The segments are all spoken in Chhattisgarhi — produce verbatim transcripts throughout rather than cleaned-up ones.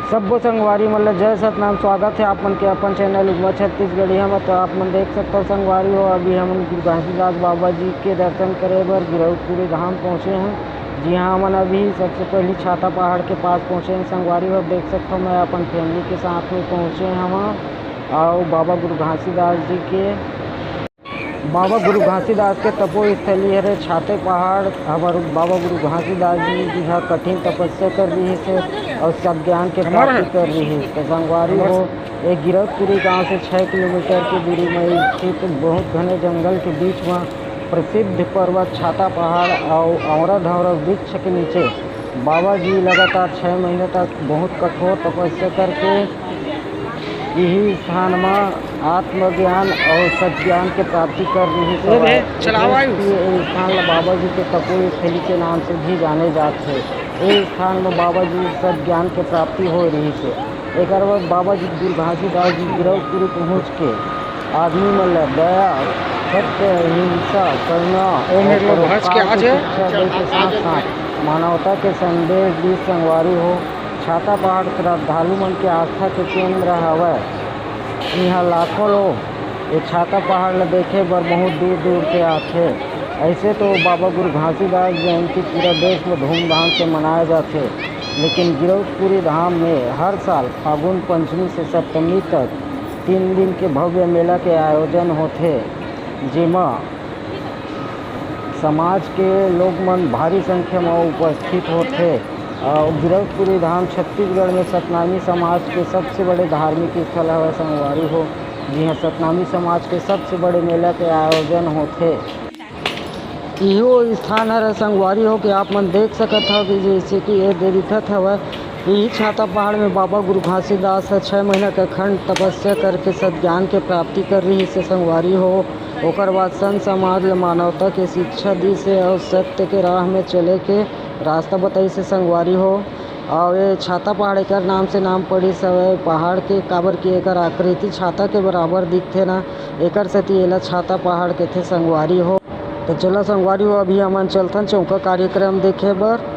सब्बो संगवारी मन ल जय सतनाम। स्वागत हे आप मन के अपन चैनल उमा छत्तीसगढ़िया म। तो आप मन देख सकथव संगवारी हो, अभी हमन गुरु घासीदास बाबा जी के दर्शन करे बर गिरौदपुरी धाम पहुँचे हन। जी हाँ, हमन अभी सबसे पहली छाता पहाड़ के पास पहुँचे हन संगवारी हो। देख सकथव, मैं अपन फैमिली के साथ में पहुँचे हवं अउ बाबा गुरु घासीदास जी के बाबा गुरु घासीदास के तपोस्थली हरे छाते पहाड़। हमर बाबा गुरु घासीदास जी, जी ह कठिन तपस्या कर रिहिस हे अउ सतज्ञान के प्राप्ति कर रिहिस हे। तो संगवारी हो, ये गिरौदपुरी गांव से छः किलोमीटर की दूरी में स्थित बहुत घने जंगल के बीच में प्रसिद्ध पर्वत छाता पहाड़ अउ औंरा धौंरा वृक्ष के नीचे बाबा जी लगातार छः महीने तक बहुत कठोर तपस्या करके इही स्थान म आत्मज्ञान अउ सतज्ञान के प्राप्ति कर रिहिस हवय। चलाओ आयु। ये स्थान ल बाबा जी के तपोस्थली के नाम से भी जाने जात हे। ये स्थान म बाबा जी सतज्ञान के प्राप्ति होए रिहिस हे। एकर बाद बाबा जी गुरु घासीदास जी गिरौदपुरी पहुँच के आदमी मन ल दया, सत्य, अहिंसा, करुणा अउ परोपकार के शिक्षा दे के साथ साथ मानवता के संदेश दिस संगवारी हो। छाता पहाड़ श्रद्धालु मन के आस्था के केंद्र हवय। इहाँ लाखों लोग ये छाता पहाड़ ल देखे बर बहुत दूर-दूर से आथे। ऐसे तो बाबा गुरु घासीदास जयंती पूरा देश में धूमधाम से मनाया जाथे, लेकिन गिरौदपुरी धाम में हर साल फागुन पंचमी से सप्तमी तक तीन दिन के भव्य मेला के आयोजन होथे, जेमा समाज के लोग मन भारी संख्या म उपस्थित होथे। अउ गिरौदपुरी धाम छत्तीसगढ़ में सतनामी समाज के सबसे बड़े धार्मिक स्थल हवय संगवारी हो। जिहां सतनामी समाज के सबसे बड़े मेला के आयोजन होथे। इहो स्थान हर संगवारी हो के आप मन देख सकत हव कि जैसे कि ये दे दिखत हवय, यही छाता पहाड़ में बाबा गुरु घासीदास ह छह महीना के अखंड तपस्या करके सतज्ञान के प्राप्ति कर रिहिस हे संगवारी हो। ओकर बाद संत समाज ल मानवता के शिक्षा दिस हे अउ सत्य के राह में चले के रास्ता बताइस हे संगवारी हो। अउ ये छाता पहाड़ एकर नाम से नाम पड़िस हवय पहाड़ के, काबर कि एकर आकृति छाता के बराबर दिखथे ना, एकर सेती एला छाता पहाड़ कथे संगवारी हो। तो चलो संगवारी हो, अभी हमन चलथन चौका कार्यक्रम देखे बर।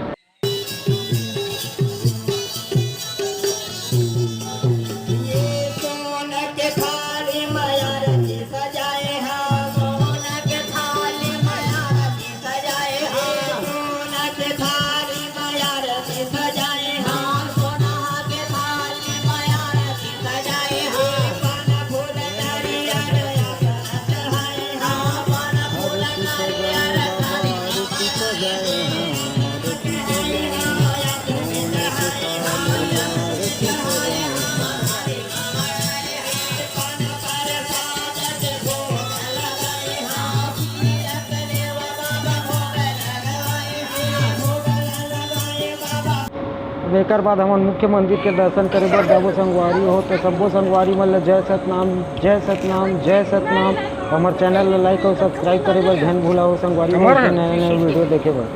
अब एकर बाद हमन मुख्य मंदिर के दर्शन करे बर जाबो संगवारी हो। तो सब्बो संगवारी मन ल जय सतनाम, जय सतनाम, जय सतनाम। हमर चैनल ल लाइक अउ सब्सक्राइब करे बर झन भूला हो संगवारी हो, नया नया वीडियो देखे बर।